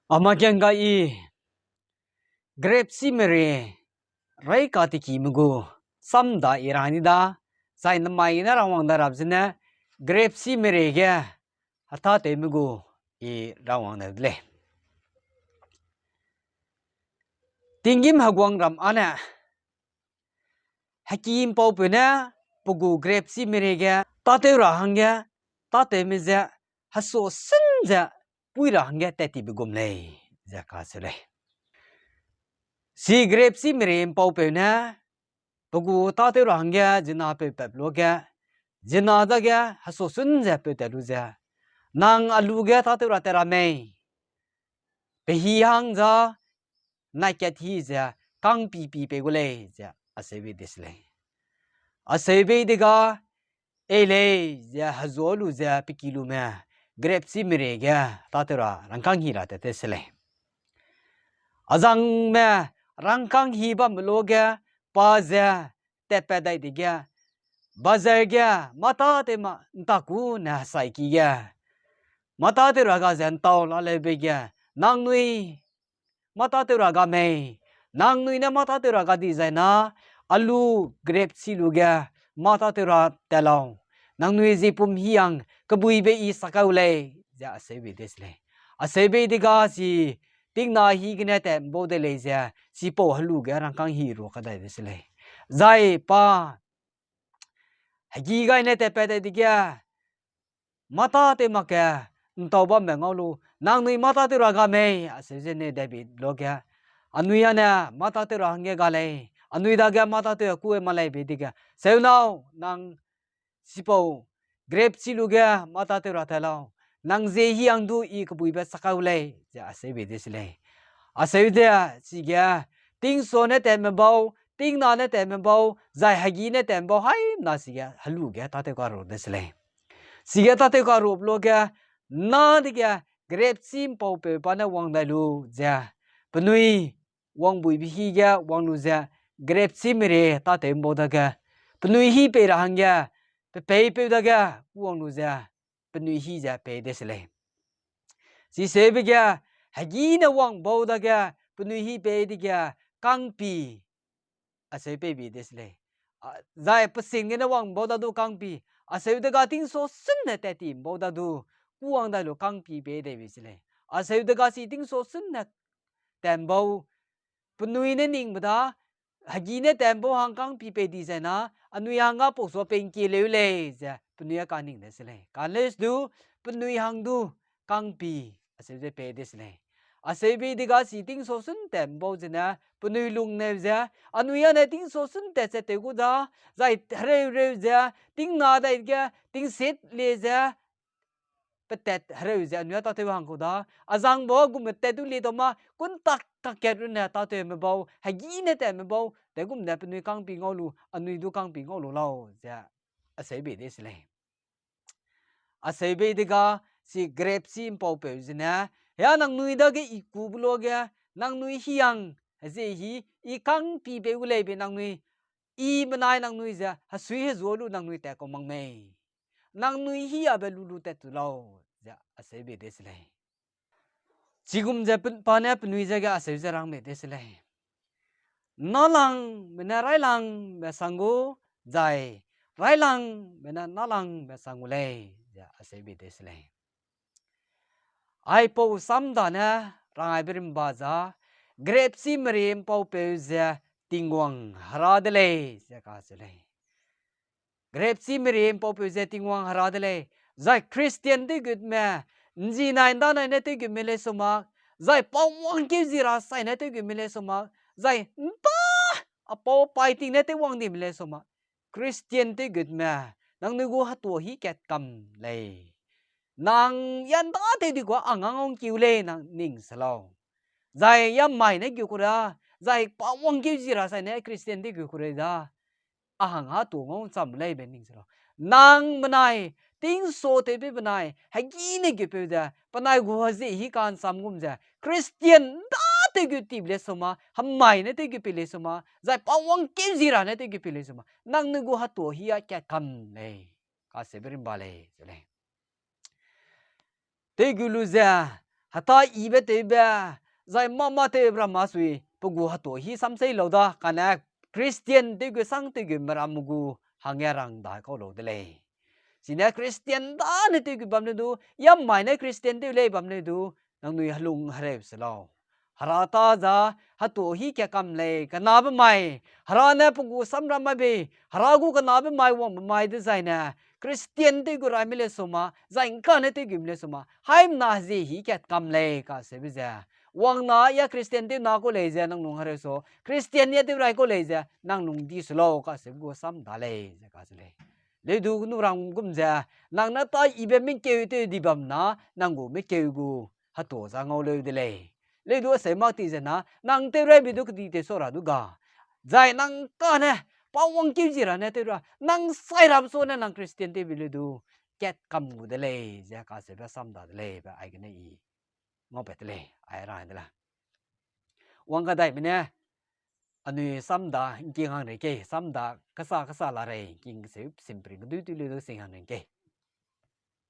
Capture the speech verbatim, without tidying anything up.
Ama kiangga i, grape chî mere, rei katikime gu, sam da i rang ni da, zai namai ne rawang da rap zene, grape chî mere ge, hetâtewme gu, i rawang da de lei. Tinggîm heguangram â ne, heki ’mpaupeu ne pe gu grape chî mere ge tâtew ra hangge, tâtewme ze, hesuâ sîn ze, pui ra hangge tat tibe gum lei, ze kacheu lei. Chi grape chî mere ’mpaupeu ne, pe gu tâtew ra hangge ziemmena peu pat luage, ziemmena dage hesuâ sîn ze peu tat lu ze, nang a lu ge tâtew ra tat ra mei, pe hî hang za, nai kat hî ze, kangpipi pei gu lei, ze acheu bei de se lei. Acheu bei dege, ei lei, ze hezuâ lu ze pe ki lume, grape chî mere ge, tâtew ra rangkâng hî ra tat te se lei. Azangme rangkâng hî bamme luage, pa ze, tatpat dai dege, bazar ge, mâ tâtew ma ’ntaku ne hesaiki ge, mâ tâtew ra ga ze ’ntau la leu bei ge, nangnui mâ tâtew ra ga mei, nangnui ne mâ tâtew ra ga dizai na, a lu grape chî lu ge, mâ tâtew ra tat lau, nangnui zipum hî hang kebuibe i sakau lei, ze acheu bei de se lei. Acheu bei dege chi, tingna hî gene tat ’mbau de lei ze, chipau helu ge rangkâng hî rua kadai de se lei. Zai pa, hegi gai ne tatpat dai dege, mâ tâtew mak ge, ’ntau bambe ngau lu, nangnui mâ tâtew ra ga mei, acheu ze ne dai bei luage, anui â ne mâ tâtew ra hangge ga lei, anui dage mâ tâtew ku mak lei bei dege, seu nâu, nang chipau grape chî lu ge mâ tâtew ra tat lau, nang zie hî hang du i kebuibe sakau lei, ze acheu bei de se lei. Acheu ze, chige, tingsuâ ne tatme bau, tingna ne tatme bau, zai hegi ne tatme bau, haimna chige helu ge tâtew karu de se lei. Chige tâtew karu luage, na dege grape chî ’mpaupeu pa ne wang dai lu ze, penui wangbuibe hî ge wang lu ze, grape chî mere tâtew ’mbau dage, penui hî pei ra hangge, pe peipeu dage, wang lu ze, penui hî ze pei de se lei. Chiseube ge, hegi ne wang ’mbau dage, penui hî pei dege, kangpi, acheu pei bei de se lei. A, zai pe sing gene wang ’mbau da du kangpi, acheu dege tingsuâ sîn ne tat ti ’mbau da du, kuwang dai lu kangpi pei dei bei se lei. Acheu dege chi tingsuâ sîn ne tat ’mbau, penui ne ningbe da, hegi ne tat ’mbau hang kangpi pei dizai na, anui hangge pau suâ pei ’ngkie leu lei ze, penui â kaning de se lei. Kane du, penui hang du, kangpi, acheu ze pei de se lei. Acheu bei dege chi tingsuâ sîn tat ’mbau zene, penui lungneu ze, anui â ne tingsuâ sîn tat ze tew gu da, zai hereu reu ze, tingna dai ge, tingsit le ze, petat hereu ze anui â tâtew hang kau da, azangbe gume tat du lie dau ma, kuntak kakat runne tâtewme bau, hegi ne tatme bau, degum ne penui kangpi ngau lu, anui du kangpi ngau lu lau, ze acheu bei de se lei. Acheu bei dege, chi grape chî ’mpaupeu zene, ya nangnui dage i kube luage, nangnui hî hang, hezie hî, i kangpi pei gu lei bei nangnui, i menai nangnui ze, hesui hezuâ lu nangnui tat kau mak mei. Nangnui hî abe lu lu tat tu lau, ze acheu bei de se lei. Chigum ze pe-, pa ne penui ze ge acheu ze rang bei de se lei. Nâlangbe ne railangbe sang gu, zai railangbe ne nâlangbe sang gu lei, ze acheu bei de se lei. Aipau sam da ne rang aibe rimba za, grape chî mere ’mpaupeu ze Tingwang Hera de lei, ze kacheu lei. Grape chî mere ’mpaupeu ze Tingwang Hera de lei, zai Christian tewgutme, ’nzinai ’ndanai ne tewgutme lei suma, zai pa wangkeu zi ra sai ne tewgutme lei suma, zai ’nda a pau pai ting ne tewwang dime lei suma, Christian tewgutme, nangnui gu hetuâ hî kat kam lei. Nang ya ’nda tew di kua a ngau ngkeu lei nang ning se lau. Zai ya mai ne gu ku ra, zai pa wangkeu zi ra sai ne Christian tewgut ku rei da. A hang hetuâ ngau cham lei be ning se lau. Nang benai, tingsuâ tewbe benai, hegî ne gutpeu ze, penai gu hezie hî ka'ncham gum ze, Christian ’nda tewgut tibe lei suma, hemai ne tewgut pei lei suma, zai pa wangkeu zi ra ne tewgut pei lei suma, nangnui gu hetuâ hî a kat kam lei, kacheube rimba lei, ze lei. Tewgu lu ze, heta yibe tewbe, zai mâ mâ tewbe ramme sui pe gu hetuâ hî samsei lau da, kane Christian tew gu sang tew gu meram gu hangge rang da kau lau de lei. Chine Christian dane tew gu bam leu du, yamai ne Christian tew lei bam leu du, nangnui helung hereu se lau. Hera ta za, hetuâ hî kat kam lei, kenabe mai, Hera ne pe gu samram mai bei, Hera gu kenabe mai wangbe mai dezaine, Christian tew gu raime le suma, zai ’ngkane tew gume le suma, haimna hezie hî kat kam lei kacheube ze. Wang na ya Christian tew na kau lei ze nang lung hereu su, Christian ya tew rai kau lei ze nang lung di su lau kacheube gu sam da lei ze kacheu lei. Leu du nu ram gum ze, nang ne ta yibe mengkeu tew di bam na, nang gu mengkeu gu hetuâ za ngau leu de lei. Leu du aseu mak ti ze na, nang tew raibe du kedi tew sa ra du ga. Zai nang kane, pa wangkeu zi ra ne tew ra, nang sai rabe su ne nang Christian tewbe leu du, kat kam gu de lei ze kacheube sam da de lei be aigene i ngaupat de lei, ai ra de la. Wang kadaime ne, anui sam da ’ngking hang rei kei, sam da kesa kesa la rei, ’ngking keseu simpring kedui tui leu du sing hang rei kei.